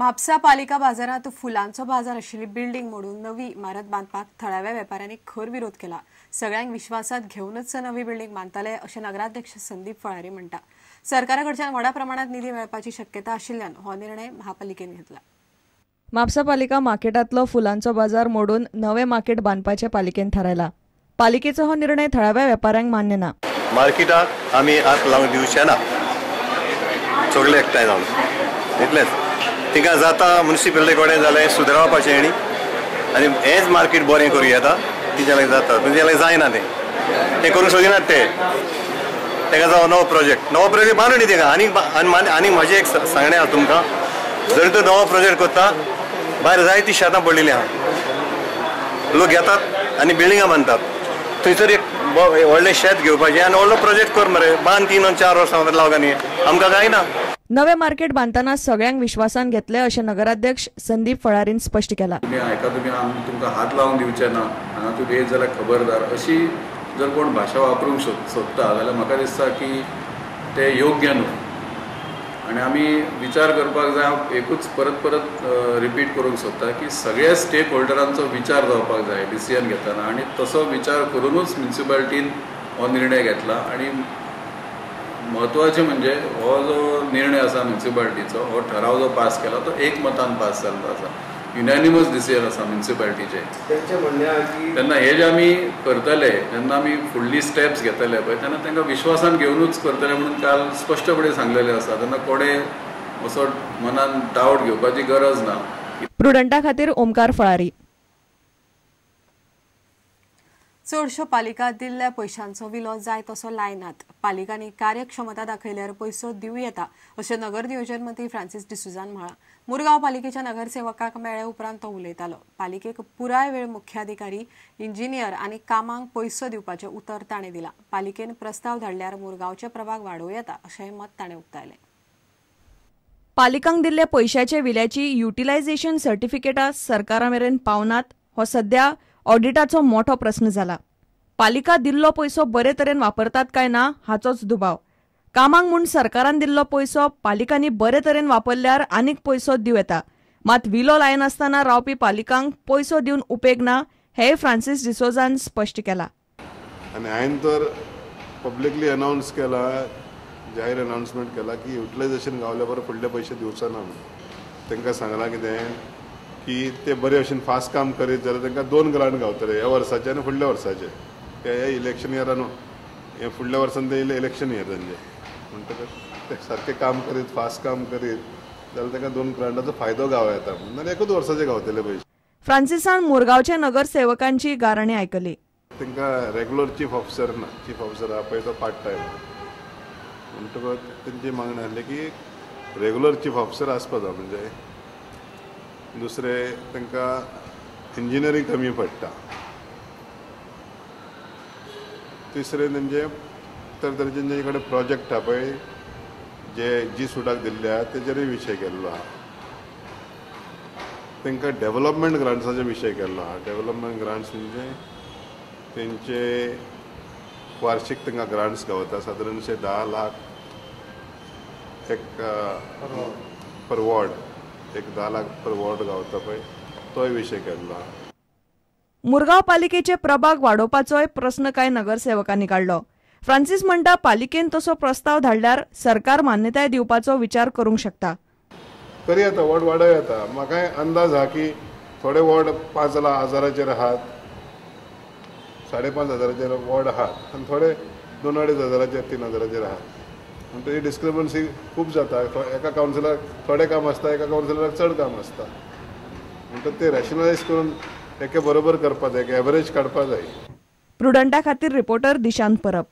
म्हापसा पालिका बाजारांत फुलांचो बाजार आशिल्ली बिल्डिंग मोडून नवी इमारत बांदपाक थळाव्या वेपाऱ्यांनी खर विरोध केला. सगळ्यांक विश्वासात घेवनच नवी बिल्डिंग बांदतले अशें नगराध्यक्ष संदीप फळारी म्हणटा. सरकारा कडच्यान व्हडा प्रमाणात निधी मेळपाची शक्यता आशिल्ल्यान हो निर्णय महापालिकेन घेतला. म्हापसा पालिका मार्केटांतलो फुलांचो बाजार मोडून नवे मार्केट बांदपाचें पालिकेन थारायला. पालिकेचो हो निर्णय थळाव्या वेपाऱ्यांक मान्य ना. मार्केटाक आमी हात लावन दिवचे ना, सगळे एकठांय जावन इतलेंच. तिका जाता म्युनिसिपालिटी कडेन जालें सुदरावपाचें आनी आनी हेंच मार्केट बरें करूं येता तिच्या लागीं जाता, पूण तिच्या लागीं जायना तें, तें करूंक सोदिनात ते. तेका जावं नवो प्रोजेक्ट, नवो प्रोजेक्ट बांदून न्ही तेका. आनीक आनी म्हाजें एक सांगणें आसा तुमकां, जर तूं नवो प्रोजेक्ट करता भायर जायतीं शेतां पडलेलीं आहा, लोक घेतात आनी बिल्डिंगां बांदतात. थंयसर एक व्हडलें शेत घेवपाचें आनी व्हडलो प्रोजेक्ट कर मरे, बांद 3 4 वर्सां लावगा न्ही, आमकां कांय ना. नवे मार्केट बांदतना सगळ्यांक विश्वासान घेतले अशें नगराध्यक्ष संदीप फळारीन स्पश्ट केला. तुमी तुमी तुमकां हात लावन दिवचे ना, हांगा तूं येत जाल्यार खबरदार अशी जर कोण भाशा वापरूंक सोदता जाल्यार म्हाका दिसता की ते योग्य न्हू. आनी आमी विचार करपाक जाय. हांव एकूच परत परत रिपीट करूंक सोदता की सगळ्या स्टेक होल्डरांचो विचार जावपाक जाय डिसिजन घेतना, आनी तसो विचार करुनूच म्युनिसिपालिटीन हो निर्णय घेतला. आनी म्हत्वाचें म्हणजे हो जो निर्णय आसा म्युनिसिपालिटीचो, हो ठराव जो पास केला तो एकमतान पास जाल्लो आसा, युनॅनिमस डिसिजन आसा म्युनिसिपालिटीचें. तेन्ना हे जे आमी करतले, जेन्ना आमी फुडली स्टेप्स घेतले पळय तेन्ना तांकां विश्वासान घेवनूच करतले म्हणून काल स्पश्टपणे सांगलेलें आसा. तेन्ना कोणे असो मनान डावट घेवपाची गरज ना. प्रुडंटा खातीर ओमकार फळारी. चडश्यो पालिका दिल्ल्या पयशांचो विलो जाय तसो लायनात. पालिकांनी कार्यक्षमता दाखयल्यार पयसो दिवं येता अशें नगर नियोजन मंत्री फ्रांसीस डिसोझान म्हळां. मुरगांव पालिकेच्या नगरसेवकाक मेळ्ळे उपरांत तो उलयतालो. पालिकेक पुराय वेळ मुख्याधिकारी, इंजिनियर आनी कामांक पयसो दिवपाचें उतर ताणें दिलां. पालिकेन प्रस्ताव धाडल्यार मुरगांवचे प्रभाग वाडोवं येता अशेंय मत ताणें उक्तायलें. पालिकांक दिल्ल्या पयशाच्या विल्याची युटिलायझेशन सर्टिफिकेटां सरकारा मेरेन पावनात हो सध्या ऑडिटाचो मोठो प्रस्न जाला. पालिका दिल्लो पयसो बरे तरेन वापरतात काय ना हाचोच दुबाव. कामांक म्हूण सरकारान दिल्लो पयसो पालिकांनी बरे तरेन वापरल्यार आनीक पयसो दिवं येता, मात विलो लायनासतना रावपी पालिकांक पयसो दिवन उपेग ना हेंय फ्रांसीस डिसोझान स्पश्ट केला. आनी हांवें तर पब्लिकली अनावन्स केला, जाहीर अनावन्समेंट केला की युटिलायझेशन गावल्या बरोबर फुडले पयशे दिवचो ना म्हणून. तांकां सांगलां कितें की ते बरे भशेन फास्ट काम करीत जाल्यार तांकां 2 ग्रांट गावतले, ह्या वर्साचे आनी फुडल्या वर्साचे. ह्या इलेक्शन इयरान, हे फुडल्या वर्सान ते इलेक्शन इयर तांचे, म्हणटकच ते सारकें काम करीत, फास्ट काम करीत जाल्यार तांकां 2 ग्रांटाचो फायदो गावं येता, नाल्यार एकूच वर्साचे गावतले पयशे. फ्रांसिसान मुरगांवच्या नगरसेवकांची गाराणी आयकली. तांकां रेगुलर चीफ ऑफिसर ना, चीफ ऑफिसर आहा पळय तो पार्ट टायम, म्हणटकच तेंची मागणी आसली की रेगुलर चीफ ऑफिसर आसपा जाय. म्हणजे दुसरे तांकां इंजिनियरींग कमी पडटा, तिसरे तेंचे तरेतरेचे तेंचे कडेन प्रोजेक्ट आहा पळय जे जी सुटाक दिल्ले आहा तेजेरूय विशय केल्लो आहा. तांकां डेवलपमेंट ग्रांट्साचो विशय केल्लो आहा. डेवलपमेंट ग्रांट्स म्हणजे तेंचे वार्षिक तांकां ग्रांट्स गावता सादारणशे 10 लाख एक पर वॉर्ड, एक 10 लाख पर वॉर्ड गावता पळय तोय विशय केल्लो आहा. मुरगांव पालिकेचे प्रभाग वाडोवपाचोय प्रस्न कांय नगरसेवकांनी काडलो. फ्रांसीस म्हणटा पालिकेन तसो प्रस्ताव धाडल्यार सरकार मान्यताय दिवपाचो विचार करूंक शकता. तरी येता वॉर्ड वाडोवं येता. म्हाका अंदाज आहा की थोडे वॉर्ड 5 हजाराचेर आहात, 5,500 हजाराचेर वॉर्ड आहात आनी थोडे 2-2.5 हजाराचेर, 3 हजाराचेर आहात. म्हणटकीर डिस्क्रिपन्सी खूब जाता. एका कावन्सिलराक थोडें काम आसता, एका कावन्सिलराक चड काम आसता. म्हणटकच ते रॅशनलायज करून एके बरोबर करपा जाय, एक एवरेज काडपा जाय. प्रुडंटा खातीर रिपोर्टर दिशांत परब.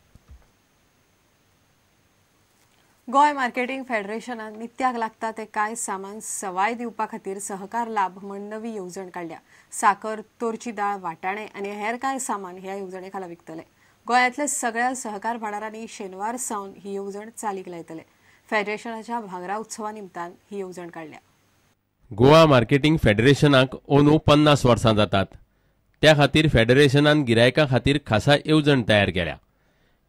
गोंय मार्केटिंग फेडरेशनान नित्याक लागता ते कांय सामान सवाय दिवपा खातीर सहकार लाभ म्हण नवी येवजण काडल्या. साकर, तोरची दाळ, वाटाणे आनी हेर कांय सामान ह्या येवजणे खाला विकतले. गोंयांतले सगळ्या सहकार भाडारांनी शेनवार सावन ही येवजण चालीक लायतले. फेडरेशनाच्या भांगरा उत्सवा निमतान ही येवजण काडल्या. गोवा मार्केटिंग फेडरेशनाक अंदू 50 वर्सां जातात. त्या खातीर फेडरेशनान गिरायकां खातीर खासा येवजण तयार केल्या.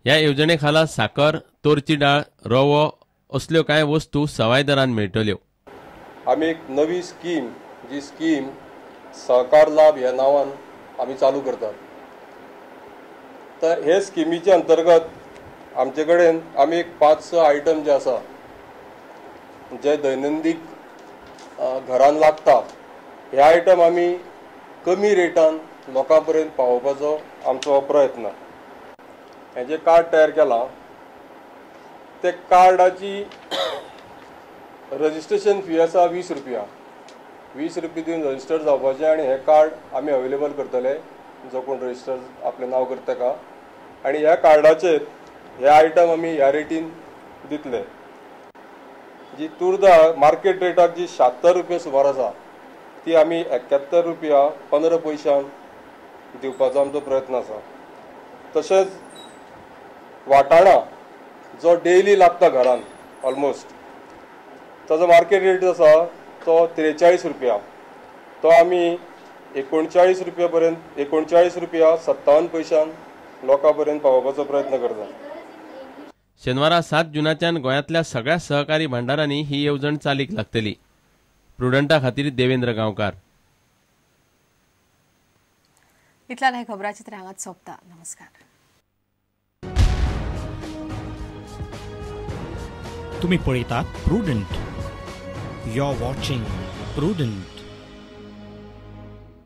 ह्या येवजणे खाला साकर, तोरची डाळ, रवो असल्यो कांय वस्तू सवाय दरान मेळटल्यो. आमी एक नवी स्कीम, जी स्कीम सहकार लाभ ह्या नांवान आमी चालू करतात. तर हे स्किमीच्या अंतर्गत आमचे कडेन आमी एक 5-6 आयटम जे आसा जे दैनंदीक घरान लागता, हे आयटम आमी कमी रेटान लोकां पर्यंत पावोवपाचो आमचो प्रयत्न. हें जें कार्ड तयार केलां ते कार्डाची रजिस्ट्रेशन फी आसा 20 रुपया. 20 रुपया दिवन रजिस्टर जावपाचें आनी हें कार्ड आमी अवेलेबल करतले, जो कोण रजिस्टर आपलें नांव करता ताका. आनी ह्या कार्डाचेर हे आयटम आमी ह्या रेटीन दितले. जी तुरदाळ मार्केट रेटाक जी 76 रुपया सुमार आसा ती आमी 71 रुपया 15 पयशान दिवपाचो आमचो प्रयत्न आसा. तशेंच वाटाणा जो डेली लागता घरान ऑलमोस्ट, ताजो मार्केट रेट आसा तो 43 रुपया, तो आमी 39 रुपया पर्यंत 39 रुपया 57 पयशान लोकां पर्यंत पावोवपाचो प्रयत्न करता. शेनवारा 7 जुनाच्यान गोंयांतल्या सगळ्या सहकारी भांडारांनी ही येवजण चालीक लागतली. प्रुडंटा खातीर देवेंद्र गांवकार. इतल्यान हे खबराचित्र हांगाच सोंपता. नमस्कार. तुम्ही पळयतात Prudent. You are watching Prudent.